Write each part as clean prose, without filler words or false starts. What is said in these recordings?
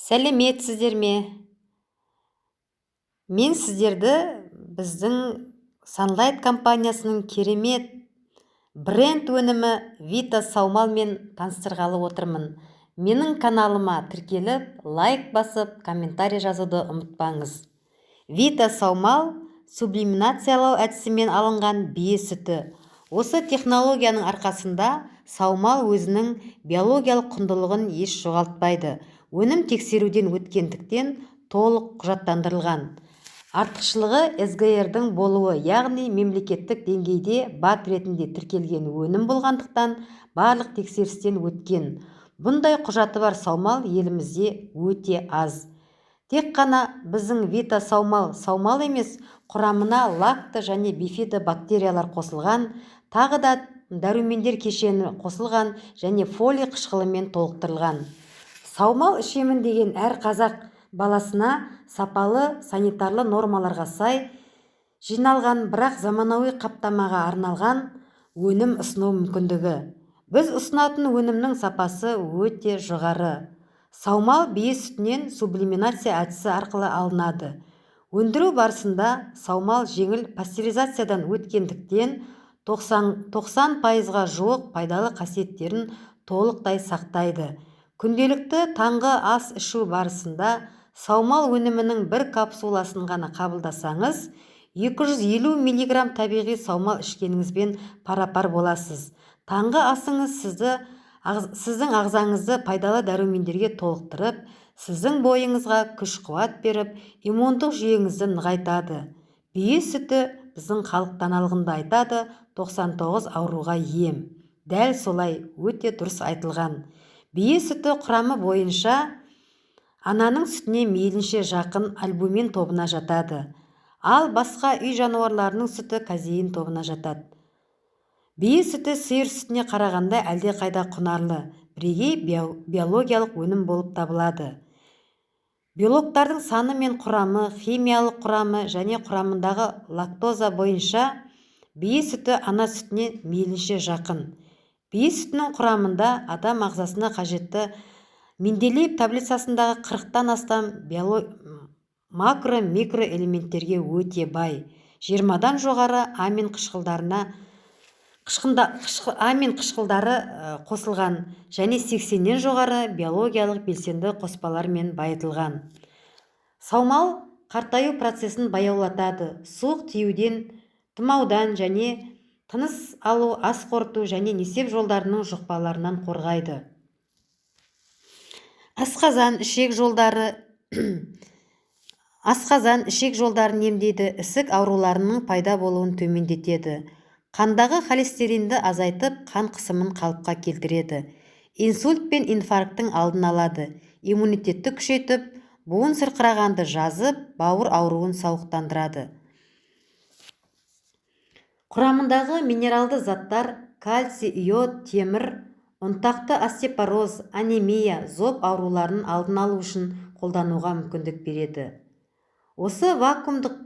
Сәлеметсіздер ме? Мен сіздерді біздің Sunlight компаниясының керемет бренд өнімі Вита Саумалмен таныстырғалы отырмын. Менің каналыма тіркеліп, лайк басып, комментарий жазуды ұмытпаңыз. Вита Саумал – сублимациялау әдісімен алынған бие сүті. Осы технологияның арқасында саумал өзінің биологиялық құндылығын еш жоғалтпайды. Өнім тексеруден өткендіктен, толық құжаттандырылған. Артықшылығы – СГР-дің болуы, яғни мемлекеттік деңгейде БАД ретінде тіркелген өнім болғандықтан, барлық тексерістен өткен. Бұндай құжаты бар саумал елімізде өте аз. Тек қана біздің Вита Саумал саумал емес, құрамына лакто және бифидо бактериялар қосылған, тағы да дәрумендер кешені қосылған және фолий қышқылымен толықтырылған. Саумал ішемін деген әр қазақ баласына сапалы, санитарлы нормаларға сай жиналған, бірақ заманауи қаптамаға арналған өнім ұсыну мүмкіндігі. Біз ұсынатын өнімнің сапасы өте жоғары. Саумал бие сүтінен сублимация әдісі арқылы алынады. Өндіру барысында саумал жеңіл пастеризациядан өткендіктен, 90%-ға жуық пайдалы қасиеттерін толықтай сақтайды. Күнделікті таңғы ас ішу барысында саумал өнімінің бір капсуласын ғана қабылдасаңыз, 250 миллиграмм табиғи саумал ішкеніңізбен пара-пар боласыз. Таңғы асыңыз сіздің ағзаңызды пайдалы дәрумендерге толықтырып, сіздің бойыңызға күш-қуат беріп, иммундық жүйеңізді нығайтады. Бие сүті, біздің халық даналығында айтады, 99 ауруға ем. Дәл солай, өте дұрыс айтылған. Бие сүті құрамы бойынша ананың сүтіне мейлінше жақын, альбумин тобына жатады. Ал басқа үй жануарларының сүті казеин тобына жатады. Бие сүті сиыр сүтіне қарағанда әлдеқайда құнарлы, бірегей биологиялық өнім болып табылады. Белоктардың саны мен құрамы, химиялық құрамы және құрамындағы лактоза бойынша бие сүті ана сүтіне мейлінше жақын. Бие сүтінің құрамында адам ағзасына қажетті Менделеев таблицасындағы 40-тан астам макро, микроэлементтерге өте бай, 20-дан жоғары амин қышқылдары қосылған және 80-нен жоғары биологиялық белсенді қоспалармен байытылған. Саумал қартаю процесін баяулатады, суық тиюден, тұмаудан және тыныс алу, ас қорыту және несеп жолдарының жұқпаларынан қорғайды. Асқазан, ішек жолдарын емдейді, ісік ауруларының пайда болуын төмендетеді, қандағы холестеринді азайтып, қан қысымын қалыпқа келтіреді, инсульт пен инфаркттың алдын алады, иммунитетті күшейтіп, буын сырқырағанды жазып, бауыр ауруын сауықтандырады. Құрамындағы минералды заттар, кальций, йод, темір ұнтақты остеопороз, анемия, зоб ауруларының алдын алу үшін қолдануға мүмкіндік береді. Осы вакуумдық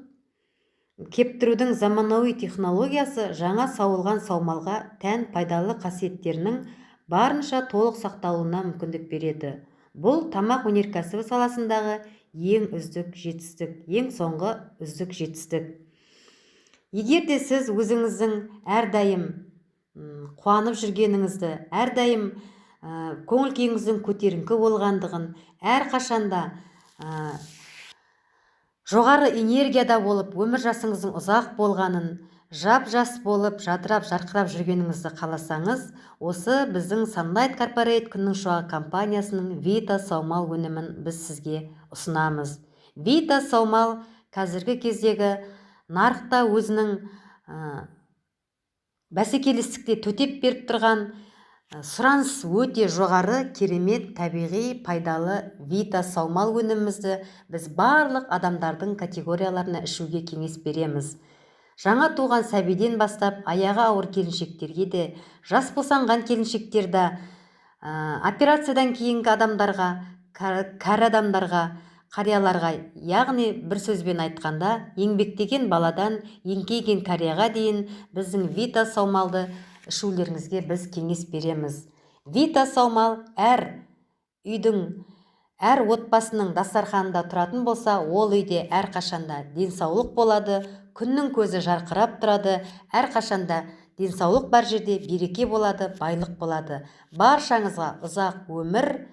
кептірудің заманауи технологиясы жаңа сауылған саумалға тән пайдалы қасиеттерінің барынша толық сақталуына мүмкіндік береді. Бұл тамақ өнеркәсібі саласындағы ең үздік жетістік, ең соңғы үздік жетістік. Егер де сіз өзіңіздің әрдайым қуанып жүргеніңізді, әрдайым көңіл күйіңіздің көтеріңкі болғандығын, әрқашанда жоғары энергияда болып, өмір жасыңыздың ұзақ болғанын, жап жас болып жадырап, жарқырап жүргеніңізді қаласаңыз, осы біздің Sunlight Corporate, Күннің шуағы компаниясының Вита Саумал өнімін біз сізге ұсынамыз. Вита Саумал қазіргі кездегі нарықта өзінің бәсекелестікте төтеп беріп тұрған, сұраныс өте жоғары, керемет табиғи пайдалы Вита Саумал өнімімізді біз барлық адамдардың категорияларына ішуге кеңес береміз. Жаңа туған сәбиден бастап аяғы ауыр келіншектерге де, жас босанған келіншектерді, операциядан кейінгі адамдарға, кәрі адамдарға, қарияларға, яғни бір сөзбен айтқанда, еңбектеген баладан еңкейген кәрияға дейін біздің Вита Саумалды ішулеріңізге біз кеңес береміз. Вита Саумал әр үйдің, Әр отбасының дастарханында тұратын болса, ол үйде әрқашанда денсаулық болады, күннің көзі жарқырап тұрады. Әрқашанда денсаулық бар жерде береке болады, байлық болады. Баршаңызға ұзақ өмір,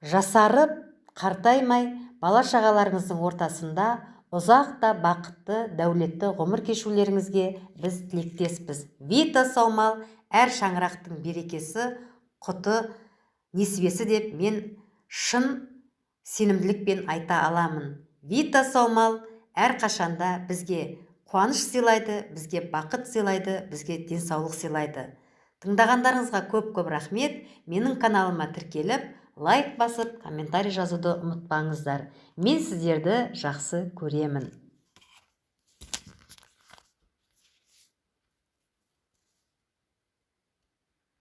жасарып қартаймай, бала шағаларыңыздың ортасында ұзақ та бақытты, дәулетті ғұмыр кешулеріңізге біз тілектеспіз. Вита Саумал әр шаңырақтың берекесі, құты, несібесі деп мен шын сенімділікпен айта аламын. Вита Саумал әрқашанда бізге қуаныш сыйлайды, бізге бақыт сыйлайды, бізге денсаулық сыйлайды. Тыңдағандарыңызға көп-көп рахмет. Менің каналыма тіркеліп, лайк басып, комментарий жазуды ұмытпаңыздар. Мен сіздерді жақсы көремін.